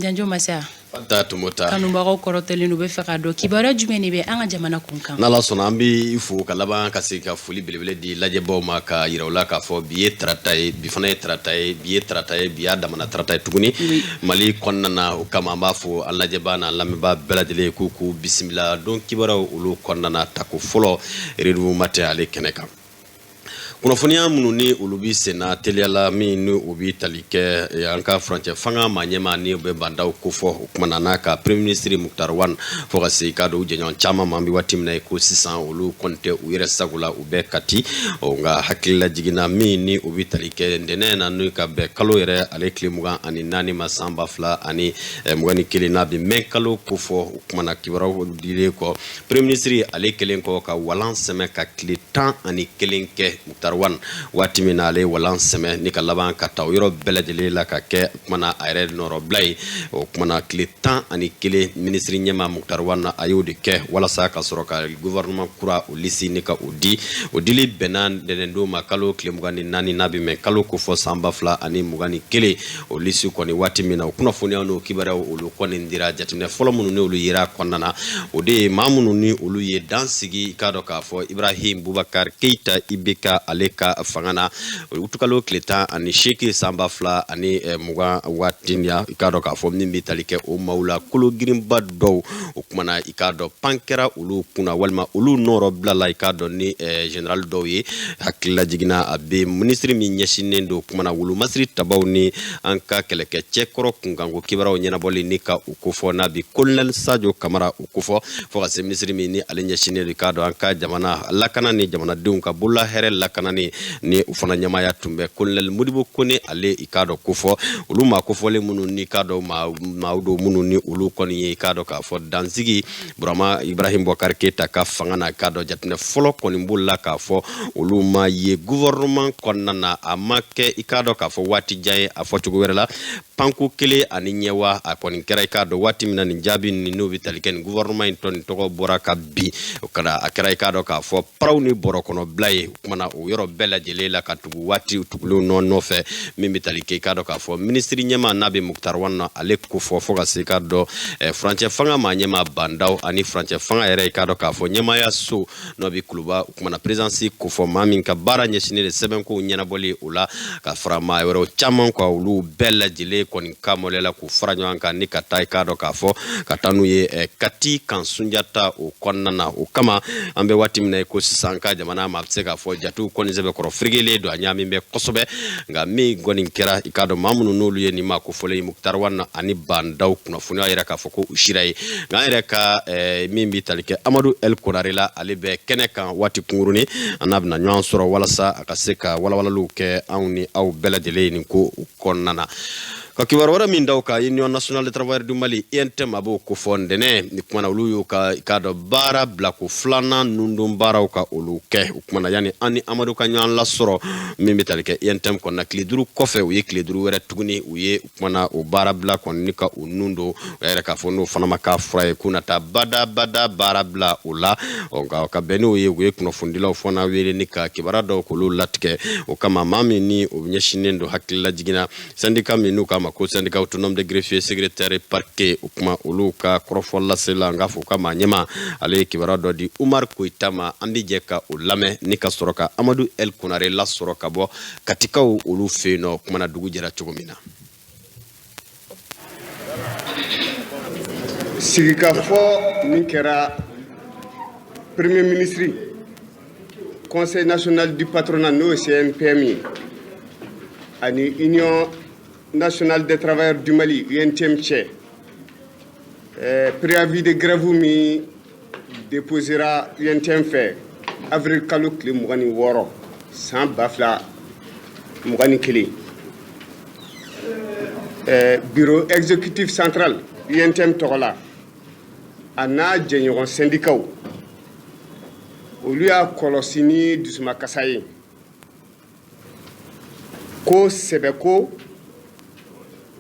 Janjo Masa. Fanta Tomota. Kanubagaw kɔrɔtɔlen u bɛ fɛ k'a dɔn kibaruya jumɛn de bɛ an ka jamana kun kan. N'Ala sɔnna, an b'i fo ka laban ka segin ka foli belebele di lajɛbaw ma, ka yira u la k'a fɔ bi ye tarata ye, bi fana ye tarata ye, bi ye tarata ye, bi y'a damana tarata ye tuguni Mali kɔnɔna na. O kama an b'a fɔ an lajɛbaa n'an lamɛnbaa bɛɛ lajɛlen k'u bisimila don kibaruyaw olu kɔnɔna na, tako fɔlɔ, Renouveau Matin ale kɛnɛ kan. Kunnafoniya minnu ni olu bɛ senna teliyala, min ni o bɛ tali kɛ an ka furancɛ fanga maa ɲɛmaa ni o bɛ Bah N'Daw kofɔ, o kumana n'a ka Premier ministre Moctar Ouane, fo ka se i k'a dɔn u jɛɲɔgɔn caman ma, an bɛ waati min na i ko sisan, olu kɔni tɛ u yɛrɛ sago la, u bɛ Kati. Nka hakilila jiginna min ni o bɛ tali kɛ ntɛnɛn na, n'o ka bɛn kalo yɛrɛ ale tile 24 ma, san 2021, n'a bɛ mɛ kalo kofɔ. O kumana kibaruyaw dilen kɔ, Premier ministre ale kɛlen kɔ ka walan sɛmɛ ka tile 11 kɛ, Moctar Ouane, waati min na ale ye walan sɛmɛ ni ka laban ka taa o yɔrɔ bɛɛ lajɛlen la ka kɛ kumana a yɛrɛ nɔrɔbila ye, o kumana tile 11, minisiri ɲɛmaa Moctar Ouane a y'o de kɛ walasa ka sɔrɔ ka gouvernement kura o lisi ni ka o di. O dili bɛnna ntɛnɛndon ma, kalo tile 24, n'a bɛ mɛ kalo kofɔ, san 2021. O lisi kɔni, waati min na o kunnafoniya n'o kibaruyaw olu kɔni dira, jateminɛ fɔlɔ minnu ni olu yera kɔnɔna na, o de ye maa minnu ni olu ye dan sigi, i k'a dɔn k'a fɔ Ibrahim Boubacar Keita IBK ale ka fanga na, utukalo tile 18, san 2020 waati ya. I k'a dɔn k'a fɔ min bɛ tali kɛ o maaw la kolo girinba dɔw, o kumana i k'a dɔn pan kɛra olu kunna walima olu nɔrɔ bilala, i k'a dɔn ni général dɔw ye. Hakilila jiginna, a bɛ minisiri min ɲɛsinnen don kumana wolomasiri tabaw ni an ka kɛlɛkɛ cɛkɔrɔ kunkanko kibaruyaw ɲɛnabɔli ni ka u kofɔ, n'a bi colonel Sadio Kamara o kofɔ, fo ka se minisiri min ni ale ɲɛsinnen don, i k'a dɔn an ka jamana lakana ni jamanadenw ka bolola hɛrɛ lakanani, ni o fana ɲɛmaaya tun bɛ colonel Modibo Kone ale, i k'a dɔn kofɔ. Olu maa kofɔlen minnu ni k'a dɔn maaw don minnu ni olu kɔni ye, i k'a dɔn k'a fɔ dansigi Burama Ibrahim Boubacar Keita ka fanga na, k'a dɔn jateminɛ fɔlɔ kɔni b'o la k'a fɔ olu ma ye gouvernement kɔnɔna na. A ma kɛ, i k'a dɔn k'a fɔ waati jan ye, a fɔ cogo wɛrɛ la, panko kelen ani ɲɛwa a kɔni kɛra, i k'a dɔn waati min na nin jaabi nin n'o bɛ tali kɛ nin gouvernement in tɔ nin tɔgɔ bɔra ka bin, o kɛra, a kɛra, i k'a dɔn k'a fɔ paraw ni bɔrɔ kɔnɔ bila ye. O kumana o yɔrɔ bɛɛ lajɛlen la ka tugu waati tugulenw nɔ nɔfɛ, min bɛ tali kɛ, i k'a dɔn k'a fɔ minisiri ɲɛmaa n'a bɛ Moctar Ouane na, ale kofɔ, fo ka se, i k'a dɔn furancɛ fanga maa ɲɛmaa Bah N'Daw ani furancɛ fanga yɛrɛ, i k'a dɔn k'a fɔ ɲɛmaaya so n'o bɛ Kuluba, o kumana présidence kofɔ, maa min ka baara ɲɛsinnen de sɛbɛnkow ɲɛnabɔli o la, ka fara maa wɛrɛw caman kan, olu bɛɛ lajɛlen kɔni ka maloya k'u fara ɲɔgɔn kan ni ka taa, i k'a dɔn k'a fɔ ka taa n'u ye Kati kan Sunjata o kɔnɔna na. O kama an bɛ waati min na i ko sisan, ka jamana ma, a bɛ se k'a fɔ jatiw kɔni sɛbɛkɔrɔ firigelen don, a ɲaami bɛ kosɛbɛ. Nka min kɔni kɛra, i k'a dɔn maa minnu n'olu ye nin maa kofɔlen Moctar Ouane ani Bah N'Daw kunnafoniya yɛrɛ k'a fɔ ko u sira ye. Nka an yɛrɛ ka min bɛ tali kɛ Amadu El Konare la, ale bɛ kɛnɛ kan waati kunkurunin, an n'a bɛna ɲɔgɔn sɔrɔ walasa a ka se ka walawalaliw kɛ anw ni aw bɛɛ lajɛlen ye nin ko kɔnɔna na. Ka kibaru wɛrɛ min da kan, Union nationale des travailleurs du Mali, UNTM, a b'o kofɔ ntɛnɛn ni kumana olu y'u ka, i k'a dɔn baara bila ko filanan nundon baaraw ka olu kɛ. O kumana yanni an ni Amadu ka ɲɔgɔn lasɔrɔ, min bɛ tali kɛ UNTM kɔnɔna, tile 5 kɔfɛ, u ye tile 5 wɛrɛ tuguni, u ye kumana o baara bila kɔni ni ka u nun don o yɛrɛ k'a fɔ n'o fana ma k'a fura ye, k'u na taa bada bada baara bila o la. Nka ka bɛn n'o ye, u ye kunnafonidilaw fana wele ni ka kibaruya dɔw k'olu latigɛ. O kama maa min ni o ɲɛsinnen don hakilila jiginna syndicat min n'u k'a ma ko Syndicat autonome de greffier secrétaire parquet, o kuma olu ka kɔrɔfɔ lasela, n k'a fɔ ka maa ɲɛma, ale ye kibaruya dɔ di Umar Koyita ma. An bɛ jɛ ka o lamɛn ni ka sɔrɔ ka Amadu El Konare lasɔrɔ ka bɔ Katikaw olu fɛ yen nɔ, kumana dugu jɛra cogo min na. Sigikafɔ min kɛra Premier ministre, Conseil national du patronat n'o ye CNPM ye, ani Union nationale des travailleurs du Mali, UNTM cɛ, préavis de grève min déposera UNTM fɛ avril kalo tile 26, san 2021, bureau exécutif central UNTM tɔgɔ la, a n'a jɛɲɔgɔn syndicats, olu y'a kɔlɔsi ni dusumakasa ye ko sɛbɛko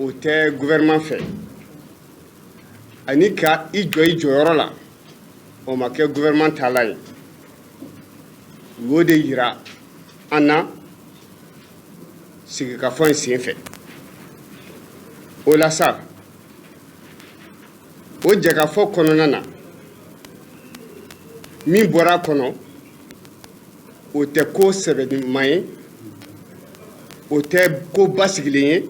o tɛ gouvernement fɛ, ani ka i jɔ i jɔyɔrɔ la, o ma kɛ gouvernement taalan ye. U y'o de yira an na sigikafɔ in sen fɛ. O la sa, O jɛkafɔ kɔnɔna na, min bɔra a kɔnɔ, o tɛ ko sɛbɛnman ye, o tɛ ko basigilen ye,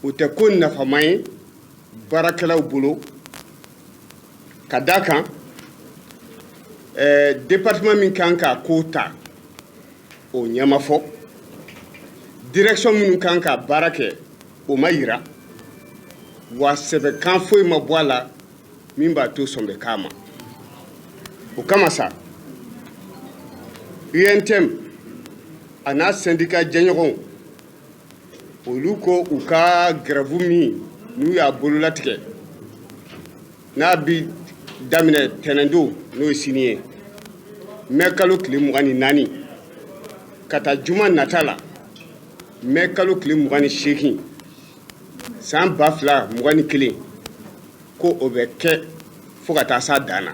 o tɛ ko nafama ye baarakɛlaw bolo, ka d'a kan département min kan k'a ko ta, o ɲɛ ma fɔ, direction minnu kan ka baara kɛ, o ma yira, wa sɛbɛnkan foyi ma bɔ a la min b'a to sɔn bɛ k'a ma. O kama sa, UNTM a n'a syndicat jɛɲɔgɔnw, olu ko u ka grève min n'u y'a bololatigɛ, n'a bi daminɛ tɛnɛndon, n'o ye sini ye, mɛ kalo tile 24, ka taa juma nata la, mɛ kalo tile 28, san 2021, ko o bɛ kɛ fo ka taa s'a dan na.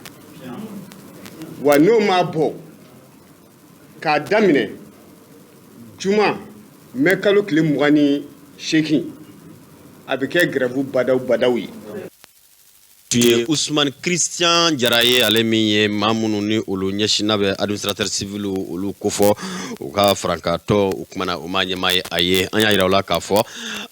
Wa n'o ma bɔ k'a daminɛ juma mɛ kalo tile 28, a bɛ kɛ grève badaw badaw ye. Tun ye Usman Christian Jara ye, ale min ye maa minnu ni olu ɲɛsinna bɛ administrateur civil olu kofɔ, u ka farankatɔ o kumana o maa ɲɛmaa ye. A ye an y'a yira u la k'a fɔ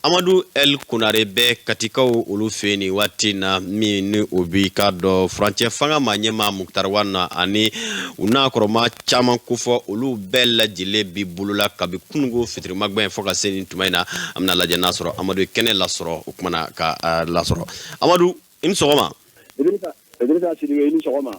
Amadu El Konare bɛ Katikaw olu fɛ yen nin waati na, min ni o bi k'a dɔn furancɛ fanga maa ɲɛmaa Moctar Ouane ani u n'a kɔrɔma caman kofɔ, olu bɛɛ lajɛlen bi bolola kabi kununko fitirimagbɛn fo ka se nin tuma in na. An bɛna lajɛ n'a sɔrɔ Amadu ye kɛnɛ lasɔrɔ, o kumana ka lasɔrɔ. Amadu, i ni sɔgɔma. Idrissa Sidibe, i ni sɔgɔma.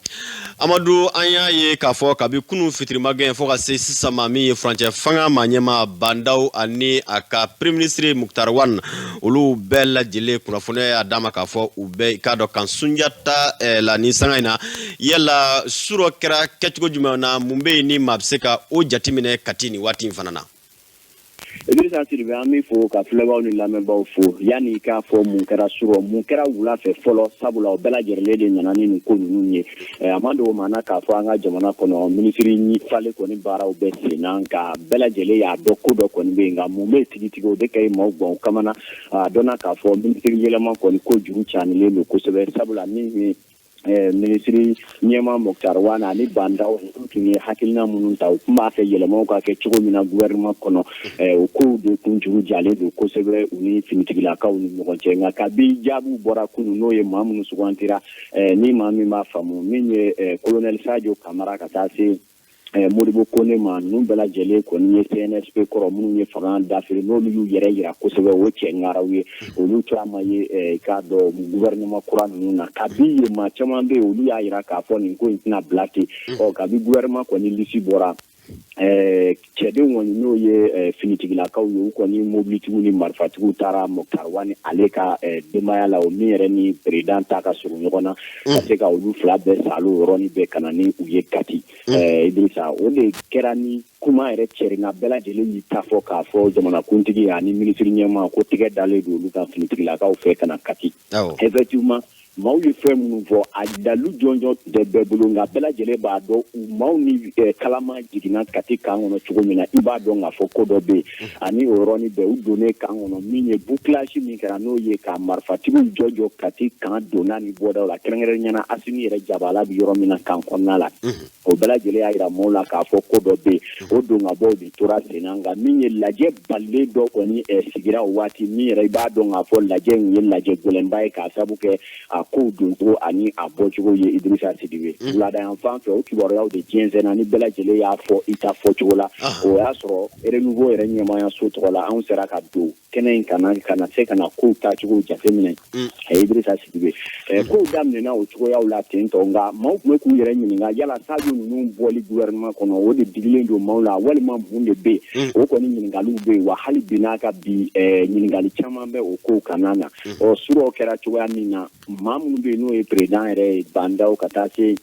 Amadu, an y'a ye k'a fɔ kabi kunun fitirimagbɛn fo ka se sisan ma, min ye furancɛ fanga maa ɲɛmaa Bah N'Daw ani a ka premier ministre Moctar Ouane, olu bɛɛ lajɛlen kunnafoniya y'a d'a ma k'a fɔ u bɛɛ k'a dɔn kan Sunjata la nin sanga in na. Yala surɔ kɛra kɛcogo jumɛn na? Mun bɛ yen ni maa bɛ se ka o jateminɛ Kati nin waati in fana na? Idrissa Sidibe, an b'i fo ka filɛbaw ni lamɛnbaw fo. Yanni i k'a fɔ mun kɛra surɔ, mun kɛra wula fɛ fɔlɔ, sabula o bɛɛ lajɛlen de nana ni nin ko ninnu ye. A ma dogo maa na k'a fɔ an ka jamana kɔnɔ, minisiri falen kɔni baaraw bɛ sen na, nka bɛɛ lajɛlen y'a dɔn ko dɔ kɔni bɛ yen, nka mun bɛ tigitigi, o de ka ɲi maaw gan kamana. A dɔnna k'a fɔ minisiri yɛlɛma kɔni ko juru canilen don kosɛbɛ, sabula min ye minisiri ɲɛma Moctar Ouane ani Bah N'Daw, olu tun ye hakilina minnu ta, u tun b'a fɛ yɛlɛmaw ka kɛ cogo min na gouvernement kɔnɔ, o kow de kun juru jalen don kosɛbɛ u ni finitigilakaw ni ɲɔgɔn cɛ. Nka kabi jaabiw bɔra kunun, n'o ye maa minnu sugantira, ni maa min b'a faamu, min ye colonel Sadio Kamara ka taa se Modibo Kone ma, ninnu bɛɛ lajɛlen kɔni ye CNSP kɔrɔ minnu ye fanga dafiri, n'olu y'u yɛrɛ yira kosɛbɛ, o cɛ ŋaraw ye, olu tora ma ye k'a dɔn gouvernement kura ninnu na. Kabi yen, maa caman bɛ yen, olu y'a yira k'a fɔ nin ko in tɛna bila ten. Ɔ kabi gouvernement kɔni liste bɔra, cɛdenw kɔni, n'o ye finitigilakaw ye, u kɔni mobilitigiw ni marifatigiw taara Moctar Ouane ale ka denbaya la, o min yɛrɛ ni président ta ka surun ɲɔgɔn na, ka se ka olu fila bɛɛ salo yɔrɔnin bɛɛ ka na ni u ye Kati. Idrissa, o de kɛra ni kuma yɛrɛ cɛrinna, bɛɛ lajɛlen y'i ta fɔ k'a fɔ jamanakuntigi ani minisiri ɲɛmaa ko tigɛ dalen don olu kan finitigilakaw fɛ ka na Kati. Effectivement, maaw ye fɛn minnu fɔ, a dalu jɔnjɔn tun tɛ bɛɛ bolo, nka bɛɛ lajɛlen b'a dɔn u maaw ni kalama jiginna Kati kan kɔnɔ cogo min na, i b'a dɔn k'a fɔ ko dɔ bɛ yen. Ani o yɔrɔnin bɛɛ, u donnen kan kɔnɔ, min ye bouclage min kɛra, n'o ye ka marifatigiw jɔ jɔ Kati kan donna ni bɔdaw la, kɛrɛnkɛrɛnnenya la Asimi yɛrɛ jabala bɛ yɔrɔ min na kan kɔnɔna la, o bɛɛ lajɛlen y'a yira maaw la k'a fɔ ko dɔ bɛ yen. O don ka bɔw de tora sen na. Nka min ye lajɛ balilen dɔ kɔni sigira o waati min yɛrɛ, i b'a dɔn k'a fɔ lajɛ in ye lajɛ gɛlɛnba ye, k'a sababu kɛ a kow doncogo ani a bɔcogo ye. Idrissa Sidibe, wulada yan fan fɛ, o kibaruyaw de jɛnsɛnna ni bɛɛ lajɛlen y'a fɔ i ta fɔcogo la. O y'a sɔrɔ Renouveau yɛrɛ ɲɛmayaso tɔgɔ la, anw sera ka don kɛnɛ in kana ka na se ka na kow taacogo jateminɛ. Idrissa Sidibe, kow daminɛna o cogoyaw la ten tɔ, nka maaw tun bɛ k'u yɛrɛ ɲininka yala Sadio ninnu bɔli gouvernement kɔnɔ, o de digilen don maaw la walima mun de bɛ yen? O kɔni ɲininkaliw bɛ yen wa, hali bi n'a ka bi, ɲininkali caman bɛ o kow kana na. Ɔ surɔ kɛra cogoya min na, maa minnu bɛ yen, n'o ye président yɛrɛ ye Bah N'Daw ka taa se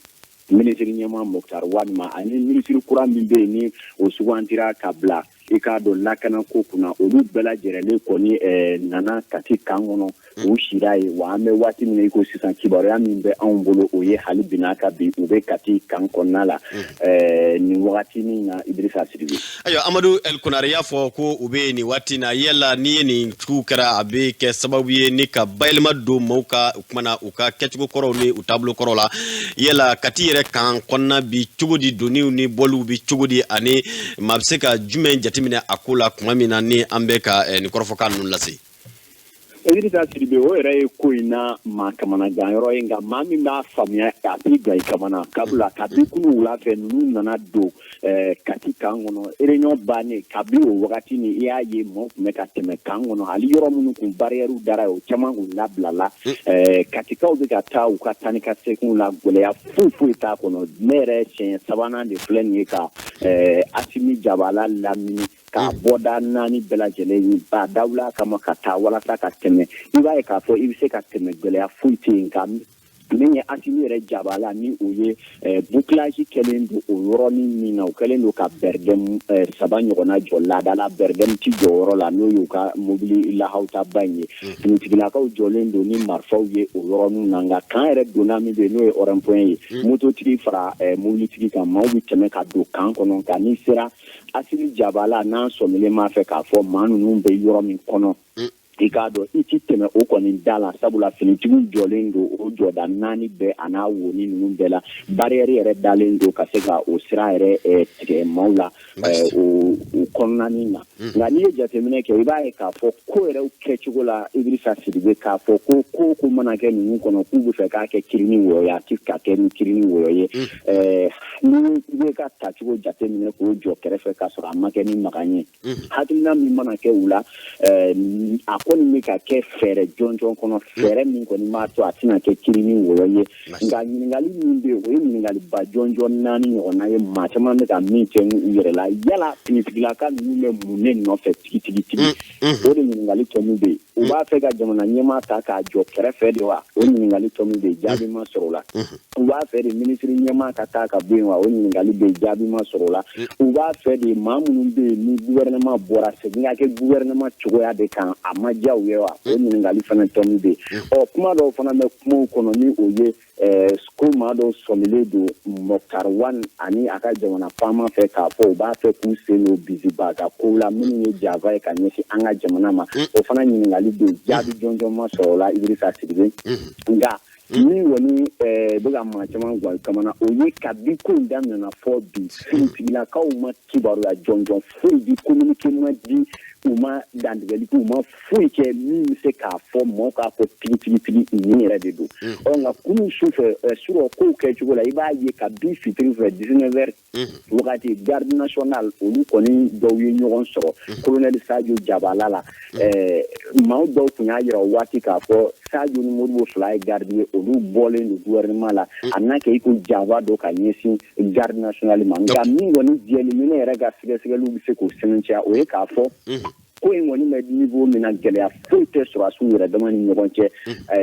minisiri ɲɛmaa Moctar Ouane ma, ani minisiri kura min bɛ yen ni o sugantira ka bila I k'a dɔn lakanako kunna, olu bɛɛ lajɛlen kɔni nana Kati camp kɔnɔ, u sira ye. Wa an bɛ waati min i ko sisan, kibaruya min bɛ anw bolo, o ye hali bina ka bi u bɛ Kati camp kɔnɔna la nin wagati min na, Idrissa Sidibe. Ayiwa, Amadu El Konare y'a fɔ ko u bɛ nin waati na. Yala n'i ye nin sugu kɛra, a bɛ kɛ sababu ye ni ka bayɛlɛma don maaw ka o kumana u ka kɛcogo kɔrɔw ni u taabolo kɔrɔw la. Yala Kati yɛrɛ camp kɔnɔna bi cogo di? Doniw ni bɔliw bi cogo di? Ani maa bɛ se ka jumɛn jateminɛ a ko la tuma min na ni an bɛ ka nin kɔrɔfɔkan ninnu lase? Idrissa Sidibe, o yɛrɛ ye ko in na maa kamanagan yɔrɔ ye, nka maa min b'a faamuya, a t'i gan i kamana. Kabila kabi kunu wula fɛ ninnu nana don Kati camp kɔnɔ, réunion bannen, kabi o wagati ni i y'a ye maaw tun bɛ ka tɛmɛ camp kɔnɔ. Hali yɔrɔ minnu kun barrière dara, o caman kun labilala. Katikaw bɛ ka taa u ka taa ni ka seginw la, gɛlɛya foyi foyi t'a kɔnɔ. Ne yɛrɛ siɲɛ sabanan de filɛ nin ye ka Asimi Jabala lamini k'a bɔda naani bɛɛ lajɛlen ba dawula kama ka taa walasa ka tɛmɛ. I b'a ye k'a fɔ i bɛ se ka tɛmɛ, gɛlɛya foyi tɛ yen. Nka min ye Asimi yɛrɛ jabala ni o ye, bouclage kɛlen don o yɔrɔnin min na, o kɛlen don ka bɛrɛdɛmu saba ɲɔgɔnna jɔ. Laadala bɛrɛdɛmu ti jɔ yɔrɔ la, n'o y'u ka mobili lahawutaba in ye. Finitigilakaw jɔlen don ni marifaw ye o yɔrɔnin na. Nka camp yɛrɛ donna min bɛ yen, n'o ye rond-point ye, mototigi fara mobilitigi kan, maaw bɛ tɛmɛ ka don camp kɔnɔ. Nka n'i sera Asimi Jabala, n'an sɔmilen m'a fɛ k'a fɔ maa ninnu bɛ yɔrɔ min kɔnɔ, i k'a dɔn i ti tɛmɛ o kɔni da la, sabula finitigiw jɔlen don o jɔda naani bɛɛ a n'a woni ninnu bɛɛ la. Barrière yɛrɛ dalen don ka se ka o sira yɛrɛ tigɛ maaw la o kɔnɔna na. Nka n'i ye jateminɛ kɛ, i b'a ye k'a fɔ ko yɛrɛ kɛcogo la, Idrissa Sidibe, k'a fɔ ko ko ko mana kɛ ninnu kɔnɔ k'u bɛ fɛ k'a kɛ kirini wɔyɔ ye, a ti ka kɛ ni kirini wɔyɔ ye. Ni i bɛ ka tacogo jateminɛ k'o jɔ kɛrɛfɛ k'a sɔrɔ a ma kɛ ni magan ye, hakilina min mana kɛ u la, a kɔni bɛ ka kɛ fɛɛrɛ jɔnjɔn kɔnɔ, fɛɛrɛ min kɔni b'a to a tɛna kɛ kirini wɔyɔ ye. Nka ɲininkali min bɛ yen, o ye ɲininkaliba jɔnjɔn naani ɲɔgɔnna ye, maa caman bɛ ka min kɛ u yɛrɛ la: yala finitigilaka ninnu bɛ mun ne nɔfɛ tigitigi? O de ɲininkali tɔ min bɛ yen. U b'a fɛ ka jamana ɲɛmaa ta k'a jɔ kɛrɛfɛ de wa? O ɲininkali tɔ min bɛ yen, jaabi ma sɔrɔ o la. U b'a fɛ de minisiri ɲɛmaa ka taa ka bɔ yen wa? O ɲininkali bɛ yen, jaabi ma sɔrɔ o la. U b'a fɛ de maa minnu bɛ yen ni gouvernement bɔra, segin ka kɛ gouvernement cogoya de kan, a ma diya u ye wa? O ɲininkali fana tɔ min bɛ yen. Ɔ, kuma dɔw fana bɛ kumaw kɔnɔ, ni o ye ko maa dɔw sɔmilen don Moctar Ouane ani a ka jamana faama fɛ, k'a fɔ u b'a fɛ k'u sen don bisiba ka kow la minnu ye janfa ye ka ɲɛsin an ka jamana ma. O fana ɲininkali bɛ yen, jaabi jɔnjɔn ma sɔrɔ o la, Idrissa Sidibe. Nka min kɔni bɛ ka maa caman guwa kamana, o ye kabi ko in daminɛna fɔ bi, finitigilakaw ma kibaruya jɔnjɔn foyi di, communiqué ma di, u ma dantigɛli kɛ, u ma foyi kɛ min bɛ se k'a fɔ maaw k'a fɔ tigitigi nin yɛrɛ de don. Ɔ, nka kunun su fɛ surɔ, kow kɛcogo la, i b'a ye kabi fitiri fɛ, 19 heures wagati, garde nationale olu kɔni dɔw ye ɲɔgɔn sɔrɔ colonel Sadio Jabala la. Maaw dɔw tun y'a yira o waati k'a fɔ Sadio ni Modibo fila ye garde ye, olu bɔlen don gouvernement la, a n'a kɛ i ko janfa don ka ɲɛsin garde nationale ma. Nka min kɔni jɛlen, ne yɛrɛ ka sɛgɛsɛgɛliw bɛ se k'o sɛmɛntiya, o ye k'a fɔ ko in kɔni bɛ niveau min na, gɛlɛya foyi tɛ sɔrɔdasiw yɛrɛ dama ni ɲɔgɔn cɛ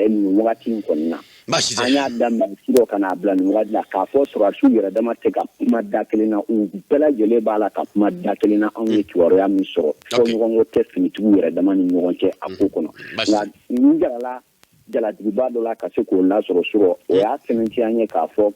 nin wagati in kɔni na. An y'a daminɛ surɔ ka n'a bila nin wagati la, k'a fɔ sɔrɔdasiw yɛrɛ dama tɛ ka kuma da kelen na, u bɛɛ lajɛlen b'a la ka kuma da kelen na. Anw ye kibaruya min sɔrɔ, fɔ ɲɔgɔnkɔ tɛ finitigiw yɛrɛ dama ni ɲɔgɔn cɛ a ko kɔnɔ. Nka n jarala jalatigiba dɔ la ka se k'o lasɔrɔ surɔ, o y'a sɛmɛntiya an ye k'a fɔ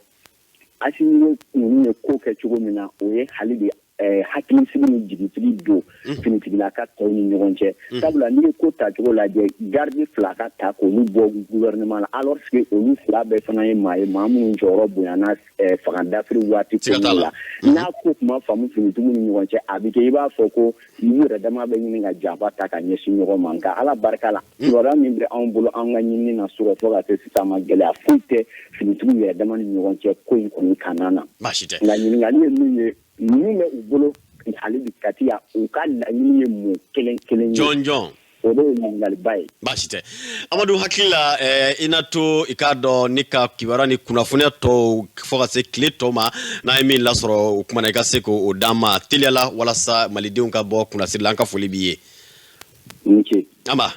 Asimi ninnu ye ko kɛ cogo min na, o ye hali de hakilisigi ni jigisigi don finitigilaka tɔw ni ɲɔgɔn cɛ, sabula n'i ye ko tacogo lajɛ, garde fila ka ta k'olu bɔ gouvernement la, alors que olu fila bɛɛ fana ye maa ye, maa minnu jɔyɔrɔ bonyana fanga dafiri waati kɔnɔna la. N'a ko kuma faamu finitigiw ni ɲɔgɔn cɛ, a bɛ kɛ i b'a fɔ ko u yɛrɛ dama bɛ ɲini ka janfa ta ka ɲɛsin ɲɔgɔn ma. Nka Ala barika la, kibaruya min bɛ anw bolo an ka ɲinini na surɔ, fo ka se sisan ma, gɛlɛya foyi tɛ finitigiw yɛrɛ dama ni ɲɔgɔn cɛ ko in kɔni kanna na. Nka ɲininkali ye min ye, ninnu bɛ u bolo hali bi Kati yan, u ka laɲini ye mun kelen kelen ye? Jɔn jɔn? O de ye ɲininkaliba ye. Baasi tɛ, Amadu. Hakili la i na to i k'a dɔn ni ka kibaruya ni kunnafoniya tɔw fo ka se tile tɔw ma, n'a ye min lasɔrɔ o kumana, i ka se k'o d'an ma teliya la walasa malidenw ka bɔ kunnasiri la. An ka foli b'i ye. Ni ce. Anba.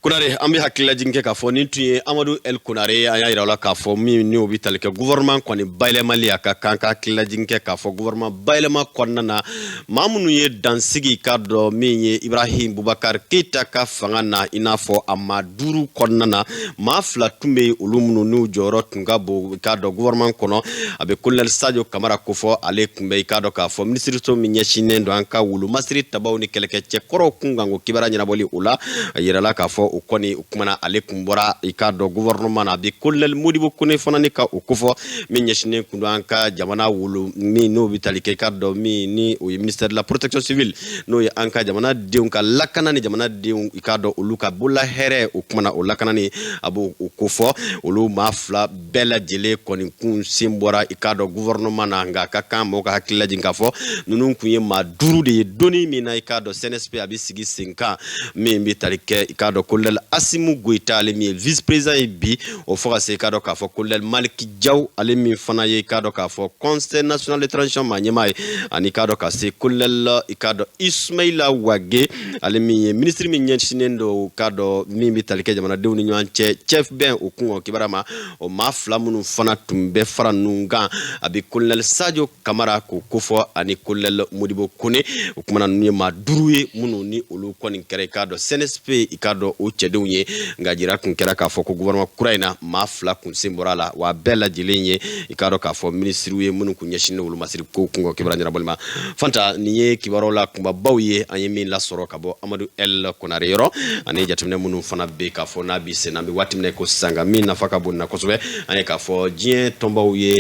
Konare, an bɛ hakililajigin kɛ k'a fɔ nin tun ye Amadu El Konare. An y'a yira la k'a fɔ min n'o bɛ tali kɛ gouvernement kɔni bayɛlɛmali, a ka kan ka hakililajigin kɛ k'a fɔ gouvernement bayɛlɛma kɔnɔna na, maa minnu ye dansigi k'a dɔn min ye Ibrahim Boubacar Keita ka fanga na, i n'a fɔ a maa duuru kɔnɔna na, maa fila tun bɛ yen, olu minnu n'u jɔyɔrɔ tun ka bon i k'a dɔn gouvernement kɔnɔ. A bɛ colonel Sadio Kamara kofɔ, ale tun bɛ i k'a dɔn k'a fɔ minisiriso min ɲɛsinnen don an ka wolomasiri tabaw ni kɛlɛkɛcɛkɔrɔw kunkanko kibaruya ɲɛnabɔli, o la a yirala k'a fɔ o kɔni o kumana ale kun bɔra i k'a dɔn gouvernement na. A bɛ colonel Modibo Kone fana ni ka o kofɔ, min ɲɛsinnen kun don an ka jamana wolo min n'o bɛ tali kɛ i k'a dɔn min ni o ye ministère de la Protection civile, n'o ye an ka jamanadenw ka lakana ni jamanadenw i k'a dɔn olu ka bolola hɛrɛ, o kumana o lakanani a b'o kofɔ. Olu maa fila bɛɛ lajɛlen kɔni kun sen bɔra i k'a dɔn gouvernement na. Nka a ka kan mɔgɔw ka hakili lajigin k'a fɔ ninnu kun ye maa duuru de ye donni min na i k'a dɔn CNSP a bɛ sigi sen kan, min bɛ tali kɛ i k'a dɔn colonel Assimi Goïta, ale min ye vice président ye bi, o fo ka se i k'a dɔn k'a fɔ colonel Malick Diaw, ale min fana ye i k'a dɔn k'a fɔ Conseil national de transition maa ɲɛmaa ye, ani i k'a dɔn ka se colonel i k'a dɔn Ismaïla Wagué, ale min ye ministre min ɲɛsinnen don k'a dɔn min bɛ tali kɛ jamanadenw ni ɲɔgɔn cɛ cɛbɛn o kun kibaruya ma. O maa fila minnu fana tun bɛ fara ninnu kan, a bɛ colonel Sadio Kamara k'o kofɔ ani colonel Modibo Kone. O kumana ninnu ye maa duuru ye minnu ni olu kɔni kɛra i k'a dɔn CNSP i k'a dɔn o cɛdenw ye. Nka jira kun kɛra k'a fɔ ko gouvernement kura in na, maa fila kun sen bɔra a la, wa bɛɛ lajɛlen ye i k'a dɔn k'a fɔ minisiriw ye minnu kun ɲɛsinnen wolomasiri ko kunko kibaruya ɲɛnabɔli ma. Fanta, nin ye kibaruyaw la kunbabaw ye an ye min lasɔrɔ ka bɔ Amadu El Konare yɔrɔ, ani jateminɛ minnu fana bɛ k'a fɔ n'a bi sen an bɛ waati min na ko sisan. Nka min nafa ka bon na kosɛbɛ, an ye k'a fɔ diɲɛ tɔnbaw ye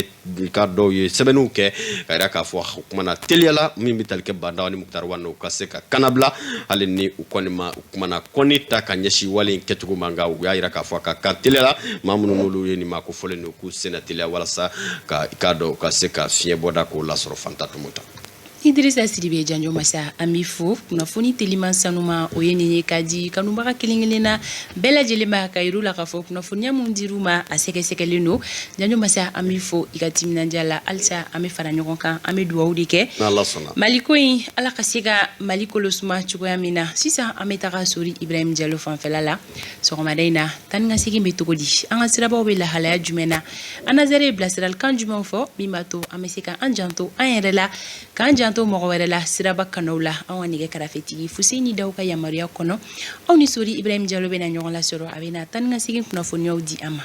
ka dɔw ye sɛbɛnniw kɛ ka yira k'a fɔ o kumana teliyala min bɛ tali kɛ Bah N'Daw ni Moctar Ouane, u ka se ka kanabila, hali ni u kɔni ma u kumana kɔni ta ka ɲɛsin wale in kɛcogo ma. Nka u y'a yira k'a fɔ a ka kan teliyala maa minnu n'olu ye nin maa ko fɔlen don, k'u senna teliya walasa ka i k'a dɔn u ka se ka fiɲɛ bɔda k'o lasɔrɔ. Fanta Tumuta. Idrissa Sidibe Janjo Masa, an b'i fo. Kunnafoni teliman sanuma, o ye nin ye k'a di kanubaga kelen kelen na bɛɛ lajɛlen ma, ka yir'u la k'a fɔ kunnafoniya mun dir'u ma, a sɛgɛsɛgɛlen don. Janjo Masa, an b'i fo i ka timinandiya la. Halisa an bɛ fara ɲɔgɔn kan, an bɛ dugawu de kɛ Mali ko in, Ala ka se ka Mali kolo suma cogoya min na. Sisan an bɛ taga Sori Ibrahim Jalo fanfɛla la. Sɔgɔmada in na, taa ni ka segin bɛ cogo di? An ka sirabaw bɛ lahalaya jumɛn na? ANASER ye bilasiralikan jumɛnw fɔ min b'a to an bɛ se ka an janto an yɛrɛ la, k'an janto mɔgɔ wɛrɛ la siraba kanaw la? An ka nɛgɛ karafetigi Fuseni Daw ka yamaruya kɔnɔ, aw ni Sori Ibrahim Jalo bɛna ɲɔgɔn lasɔrɔ. A bɛna taa ni ka segin kunnafoniyaw di an ma.